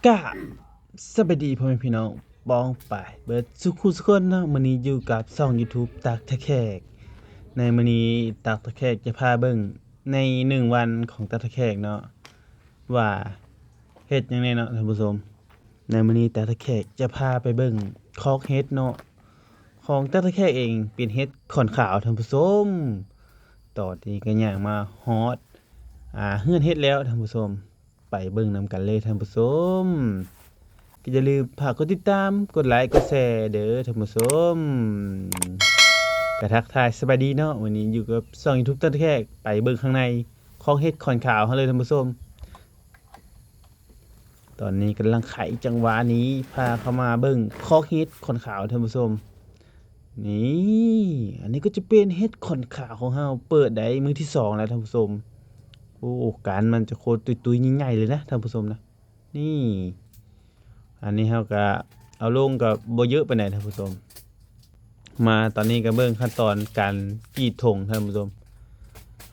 ກາບສະບາຍດີພໍ່ແມ່ພີ່ນ້ອງປ້ອງປາຍເບິດສູ່ຄູ່ສູ່ຄົນເນາະ. ມື້ນີ້ຢູ່ກັບຊ່ອງ YouTube ຕັກທ່າແຂກ. ໃນມື້ນີ້ຕັກທ່າແຂກຈະພາເບິ່ງໃນໜຶ່ງວັນຂອງຕັກທ່າແຂກເນາະ ວ່າເຮັດຫຍັງແດ່ເນາະທ່ານຜູ້ຊົມ. ໃນມື້ນີ້ຕັກທ່າແຂກຈະພາໄປເບິ່ງຄອກເຫັດເນາະ ຂອງຕັກທ່າແຂກເອງ ເປັນເຫັດຂອນຂາວທ່ານຜູ້ຊົມ. ຕອນນີ້ກໍຍ່າງມາຮອດ ອ່າ ເຮືອນເຫັດແລ້ວທ່ານຜູ້ຊົມ. ໄປເບິ່ງນຳກັນເລີຍທ່ານຜູ້ຊົມ. ກໍຢ່າລືມຝາກກົດຕິດຕາມ ກົດໄລ ກົດແຊເດີທ່ານຜູ້ຊົມ. ກໍທັກທາຍສະບາຍດີເນາະ. ມື້ນີ້ຢູ່ກັບຊ່ອງ YouTube ຕັກທ່າແຂກ. ໄປເບິ່ງຂ້າງໃນຄອກເຫັດຂອນຂາວເຮົາເລີຍທ່ານຜູ້ຊົມ. ຕອນນີ້ກຳລັງໄຂຈັງຫວະນີ້ ພາເຂົ້າມາເບິ່ງຄອກເຫັດຂອນຂາວທ່ານຜູ້ຊົມ. ນີ້ ອັນນີ້ກໍຈະເປັນເຫັດຂອນຂາວຂອງເຮົາ ເປີດໄດ້ມື້ທີສອງແລ້ວທ່ານຜູ້ຊົມ. ໂອ້ ການມັນຈະໂຄດຕຸ້ຍໆ ໃຫຍ່ໆ ເລີຍນະທ່ານຜູ້ຊົມນະ. ນີ້ ອັນນີ້ເຮົາກະເອົາລົງກະບໍ່ເຍີະປານໃດທ່ານຜູ້ຊົມ. ມາຕອນນີ້ກະເບິ່ງຂັ້ນຕອນການກຣີດຖົງທ່ານຜູ້ຊົມ.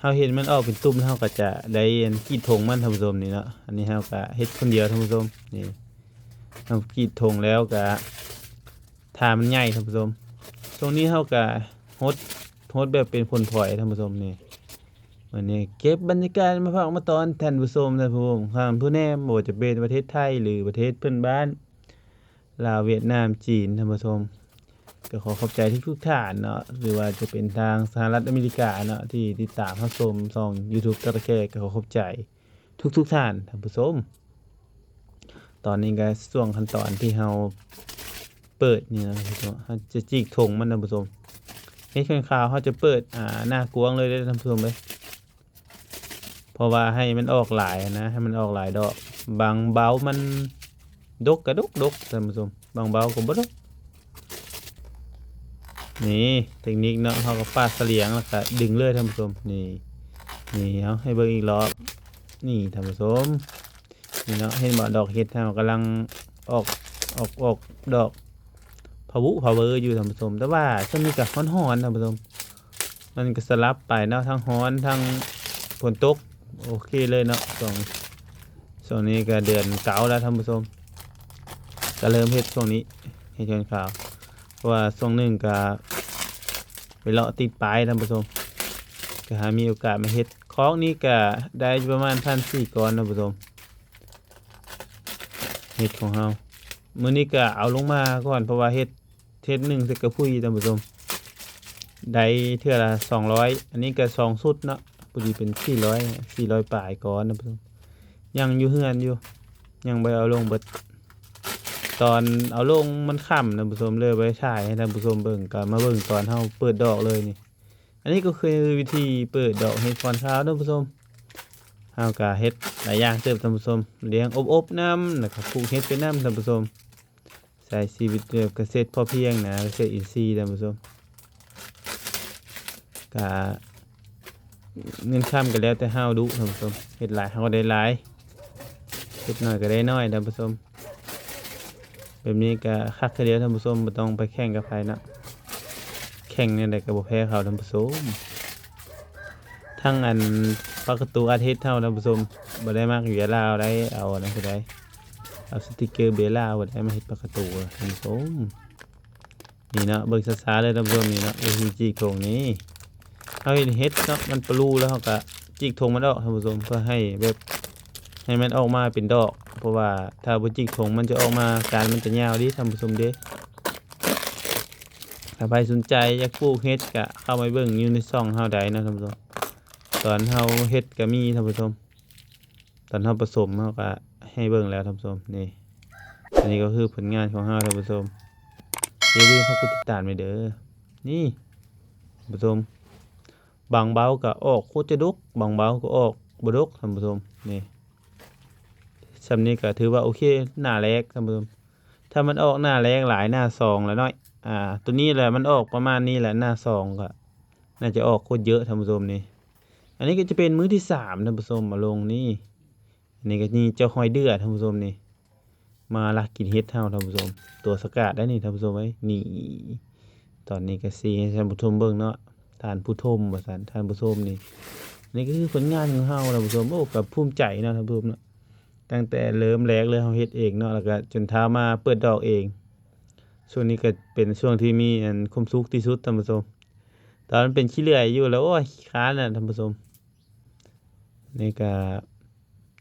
ເຮົາເຫັນມັນອອກເປັນຕຸ່ມ ເຮົາກະຈະໄດ້ອັນກຣີດຖົງມັນທ່ານຜູ້ຊົມນີ້ເນາະ. ອັນນີ້ເຮົາກະເຮັດຄົນດຽວທ່ານຜູ້ຊົມ. ນີ້ ເຮົາກຣີດຖົງແລ້ວກະ ຖ້າມັນໃຫຍ່ທ່ານຜູ້ຊົມ. ຊ່ວງນີ້ເຮົາກະຫົດ ຫົດແບບເປັນຜົນພອຍທ່ານຜູ້ຊົມນີ້. ວັນນີ້ເກັບບັນຍາກາດມາຝາກມາຕ້ອນທ່ານຜູ້ຊົມ ທ່ານຜູ້ຊົມ ທ່ານຜູ້ແນມ ບໍ່ວ່າຈະເປັນປະເທດໄທ ຫຼື ປະເທດເພື່ອນບ້ານ ລາວ ຫວຽດນາມ ຈີນ ທ່ານຜູ້ຊົມ. ກໍຂໍຂອບໃຈທຸກໆທ່ານເນາະ ຫຼືວ່າຈະເປັນທາງສະຫະລັດອາເມລິກາເນາະ ທີ່ຕິດຕາມຮັບຊົມຊ່ອງ YouTube ຕັກທ່າແຂກ ກໍຂໍຂອບໃຈ ທຸກໆທ່ານ ທ່ານຜູ້ຊົມ. ຕອນນີ້ກໍຊ່ວງຂັ້ນຕອນທີ່ເຮົາເປີດນີ້ນະ ເຮົາຈະຈີກຖົງມັນທ່ານຜູ້ຊົມ. ເຫັດຂອນຂາວເຮົາຈະເປີດ ອ່າ ໜ້າກວ້າງເລີຍເດີທ່ານຜູ້ຊົມເອີຍ ເພາະວ່າໃຫ້ມັນອອກຫຼາຍນະ ໃຫ້ມັນອອກຫຼາຍດອກ. ບາງເບົາມັນດົກກໍດົກໆ ທ່ານຜູ້ຊົມ ບາງເບົາກໍບໍ່ດົກ. ນີ້ເຕັກນິກເນາະ ເຮົາກໍປາດສະຫຼຽງ ແລ້ວກໍດຶງເລີຍທ່ານຜູ້ຊົມ. ນີ້ ນີ້ ເອົາໃຫ້ເບິ່ງອີກລອບ. ນີ້ທ່ານຜູ້ຊົມ ນີ້ເນາະ ເຫັນບໍ່ ດອກເຫັດເຮົາກຳລັງອອກ ອອກ ອອກດອກພະວຸພະເວີຢູ່ທ່ານຜູ້ຊົມ. ແຕ່ວ່າຊ່ວງນີ້ກໍຮ້ອນໆ ທ່ານຜູ້ຊົມ ມັນກໍສະຫຼັບໄປເນາະ ທັງຮ້ອນທັງຝົນຕົກ. ໂອເຄເລີຍເນາະ ຊ່ວງ ຊ່ວງນີ້ກໍເດືອນເກົ້າແລ້ວທ່ານຜູ້ຊົມ ກໍເລີ່ມເຮັດຊ່ວງນີ້ ເຮັດຂອນຂາວ. ເພາະວ່າຊ່ວງໜຶ່ງກໍໄປເລາະຕິດປາຍທ່ານຜູ້ຊົມ ກໍຫາມີໂອກາດມາເຮັດ. ຄອກນີ້ກໍໄດ້ປະມານພັນສີ່ກ້ອນທ່ານຜູ້ຊົມ ເຫັດຂອງເຮົາ. ມື້ນີ້ກໍເອົາລົງມາກ່ອນ ເພາະວ່າເຮັດ ເຮັດໜຶ່ງໃສ່ກະພຸ້ຍທ່ານຜູ້ຊົມ ໄດ້ເທື່ອລະສອງຮ້ອຍ. ອັນນີ້ກໍສອງຊຸດເນາະ ພໍດີເປັນສີ່ຮ້ອຍ ສີ່ຮ້ອຍປາຍກ້ອນທ່ານຜູ້ຊົມ. ຍັງຢູ່ເຮືອນຢູ່ ຍັງບໍ່ໄດ້ເອົາລົງເບິດ. ຕອນເອົາລົງມັນຄ່ຳທ່ານຜູ້ຊົມ ເລີຍບໍ່ໄດ້ຖ່າຍໃຫ້ທ່ານຜູ້ຊົມເບິ່ງ. ກໍມາເບິ່ງຕອນເຮົາເປີດດອກເລີຍນີ້. ອັນນີ້ກໍຄືວິທີເປີດດອກເຫັດຂອນຂາວທ່ານຜູ້ຊົມ. ເຮົາກໍເຮັດຫຼາຍຢ່າງເຕີບທ່ານຜູ້ຊົມ ລ້ຽງອົບໆນຳ ແລ້ວກໍປູກເຫັດໄປນຳທ່ານຜູ້ຊົມ. ໃຊ້ຊີວິດແບບກະເສດພໍພຽງນະ ກະເສດອິນຊີທ່ານຜູ້ຊົມ. ກະເງິນຄຳກໍແລ້ວແຕ່ເຮົາດຸທ່ານຜູ້ຊົມ ເຮັດຫຼາຍເຮົາກໍໄດ້ຫຼາຍ ເຮັດໜ້ອຍກໍໄດ້ໜ້ອຍທ່ານຜູ້ຊົມ. ແບບນີ້ກໍຄັກຄືເດີທ່ານຜູ້ຊົມ ບໍ່ຕ້ອງໄປແຂ່ງກັບໃຜເນາະ ແຂ່ງແນວໃດກໍບໍ່ແພ້ເຂົາທ່ານຜູ້ຊົມ. ທັງອັນປາກກະຕູອັດເຫັດເຮົາທ່ານຜູ້ຊົມ ບໍ່ໄດ້ມັກເບຍລາວໄດ໋ ເອົາອັນນັ້ນຜູ້ໃດ ເອົາສະຕິກເກີເບຍລາວຜູ້ໃດມາເຮັດປາກກະຕູທ່ານຜູ້ຊົມ. ນີ້ເນາະ ເບິ່ງຊ້າໆເລີຍທ່ານຜູ້ຊົມ ນີ້ເນາະ ວິທີຈີກຖົງນີ້ ເຮົາເຫັນເຫັດເນາະ ມັນປະລູແລ້ວ ເຮົາກະຈີກຖົງມັນອອກທ່ານຜູ້ຊົມ ເພື່ອໃຫ້ແບບ ໃຫ້ມັນອອກມາເປັນດອກ. ເພາະວ່າຖ້າບໍ່ຈີກຖົງມັນຈະອອກມາ ການມັນຈະຍາວເດ້ທ່ານຜູ້ຊົມເດ້. ຖ້າໃຜສົນໃຈຢາກປູກເຫັດກະເຂົ້າໄປເບິ່ງຢູ່ໃນຊ່ອງເຮົາໄດ້ເນາະທ່ານຜູ້ຊົມ. ຕອນເຮົາເຮັດກະມີທ່ານຜູ້ຊົມ ຕອນເຮົາປະສົມເຮົາກະໃຫ້ເບິ່ງແລ້ວທ່ານຜູ້ຊົມ. ນີ້ ອັນນີ້ກໍຄືຜົນງານຂອງເຮົາທ່ານຜູ້ຊົມ. ຢ່າລືມຝາກກົດຕິດຕາມໄວ້ເດີ. ນີ້ທ່ານຜູ້ຊົມ ບາງເບົາກໍອອກໂຄດຈະດົກ ບາງເບົາກໍອອກບໍ່ດົກທ່ານຜູ້ຊົມ. ນີ້ ຊ່ຳນີ້ກໍຖືວ່າໂອເຄ ໜ້າແລກທ່ານຜູ້ຊົມ. ຖ້າມັນອອກໜ້າແລກຫຼາຍ ໜ້າສອງລະໜ້ອຍ ອ່າ ໂຕນີ້ລະມັນອອກປະມານນີ້ລະ ໜ້າສອງກໍໜ້າຈະອອກໂຄດເຍອະທ່ານຜູ້ຊົມ. ນີ້ ອັນນີ້ກໍຈະເປັນມື້ທີສາມທ່ານຜູ້ຊົມ ເອົາລົງນີ້. ອັນນີ້ກໍມີເຈົ້າຮອຍເດືອທ່ານຜູ້ຊົມນີ້ ມາລັກກິນເຫັດເຮົາທ່ານຜູ້ຊົມ. ຕົວສະກາດໄດ໋ນີ້ທ່ານຜູ້ຊົມເອີຍ. ນີ້ ຕອນນີ້ກໍຊີ້ໃຫ້ທ່ານຜູ້ຊົມເບິ່ງເນາະ ທ່ານຜູ້ຊົມວ່າຊັ້ນ ທ່ານຜູ້ຊົມນີ້. ນີ້ກໍຄືຜົນງານຂອງເຮົາທ່ານຜູ້ຊົມ. ໂອ້ ກໍພູມໃຈເນາະທ່ານຜູ້ຊົມເນາະ. ຕັ້ງແຕ່ເລີ່ມແລກເລີຍ ເຮົາເຮັດເອງເນາະ ແລ້ວກໍຈົນທ້າວມາເປີດດອກເອງ. ຊ່ວງນີ້ກໍເປັນຊ່ວງທີ່ມີອັນຄວາມສຸກທີ່ສຸດທ່ານຜູ້ຊົມ. ຕອນມັນເປັນຂີ້ເລື່ອຍຢູ່ແລ້ວ ໂອ້ຍ ຂີ້ຄ້ານນະທ່ານຜູ້ຊົມ. ນີ້ກໍ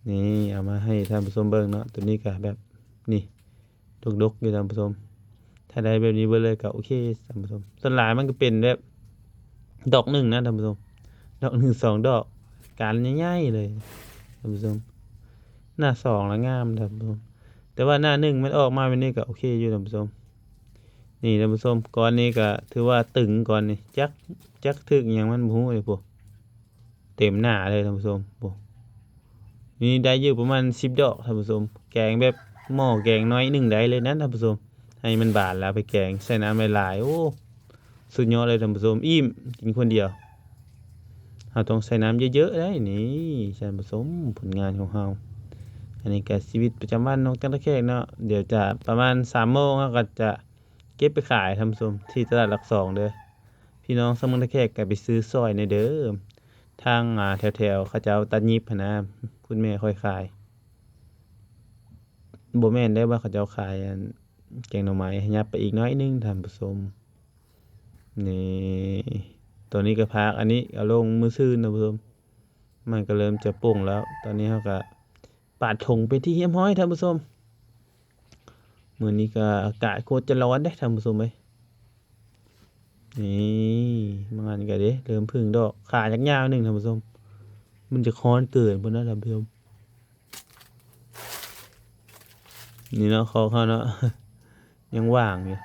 ນີ້ເອົາມາໃຫ້ທ່ານຜູ້ຊົມເບິ່ງເນາະ. ໂຕນີ້ກໍແບບນີ້ ດົກໆຢູ່ທ່ານຜູ້ຊົມ. ຖ້າໄດ້ແບບນີ້ເບິດເລີຍກໍໂອເຄທ່ານຜູ້ຊົມ. ສ່ວນຫຼາຍມັນກໍເປັນແບບດອກໜຶ່ງນະທ່ານຜູ້ຊົມ ດອກໜຶ່ງສອງດອກ ການໃຫຍ່ໆເລີຍທ່ານຜູ້ຊົມ. ໜ້າສອງລະງາມທ່ານຜູ້ຊົມ ແຕ່ວ່າໜ້າໜຶ່ງມັນອອກມາແບບນີ້ກໍໂອເຄຢູ່ທ່ານຜູ້ຊົມ. ນີ້ທ່ານຜູ້ຊົມ ກ້ອນນີ້ກໍຖືວ່າຕຶງ ກ້ອນນີ້ ຈັກ ຈັກຖືກຫຍັງມັນບໍ່ຮູ້ເດ້ພຸ້ນ. ເຕັມໜ້າເລີຍທ່ານຜູ້ຊົມ. ໂອ້ ນີ້ໄດ້ຢູ່ປະມານສິບດອກທ່ານຜູ້ຊົມ. ແກງແບບໝໍ້ແກງໜ້ອຍໜຶ່ງໄດ້ເລີຍນັ້ນທ່ານຜູ້ຊົມ. ໃຫ້ມັນບານແລ້ວໄປແກງໃສ່ນ້ຳຫຼາຍໆ. ໂອ້ ສຸດຍອດເລີຍທ່ານຜູ້ຊົມ. ອີ່ມ ກິນຄົນດຽວ. ເຮົາຕ້ອງໃສ່ນ້ຳເຍີະໆໄດ໋. ນີ້ທ່ານຜູ້ຊົມ ຜົນງານຂອງເຮົາ. ອັນນີ້ກໍຊີວິດປະຈຳວັນຂອງຈັງຕະແຄກເນາະ. ດຽວຈະປະມານສາມໂມງ ເຮົາກໍຈະເກັບໄປຂາຍທ່ານຜູ້ຊົມ ທີ່ຕະຫຼາດຫຼັກສອງເດີ້. ພີ່ນ້ອງຊາວເມືອງທ່າແຂກກໍໄປຊື້ຊ່ອຍແດ່ເດີ້. ທາງ ອ່າ ແຖວໆເຂົາເຈົ້າຕັດຫຍິບຫັ້ນນະ ຄຸນແມ່ຂ້ອຍຂາຍ. ບໍ່ແມ່ນໄດ້ວ່າເຂົາເຈົ້າຂາຍອັນແກງໜໍ່ໄມ້ ຫຍັບໄປອີກໜ້ອຍໜຶ່ງທ່ານຜູ້ຊົມ. ນີ້ ຕອນນີ້ກໍພາກອັນນີ້ເອົາລົງມື້ຊືນທ່ານຜູ້ຊົມ. ມັນກໍເລີ່ມຈະປົ່ງແລ້ວ. ຕອນນີ້ເຮົາກໍປາດຖົງເປັນທີ່ຮຽບຮ້ອຍທ່ານຜູ້ຊົມ. ມື້ນີ້ກໍອາກາດໂຄດຈະຮ້ອນເດ້ທ່ານຜູ້ຊົມເອີຍ. ນີ້ ບາງອັນກໍເດ້ ເລີ່ມຜຶ່ງດອກ. ຂາຍາກຍາວໜຶ່ງທ່ານຜູ້ຊົມ ມັນຈະຮ້ອນເກີນພຸ້ນນະທ່ານຜູ້ຊົມ. ນີ້ເນາະ ຄອກເຮົາເນາະ ຍັງຫວ່າງຢູ່.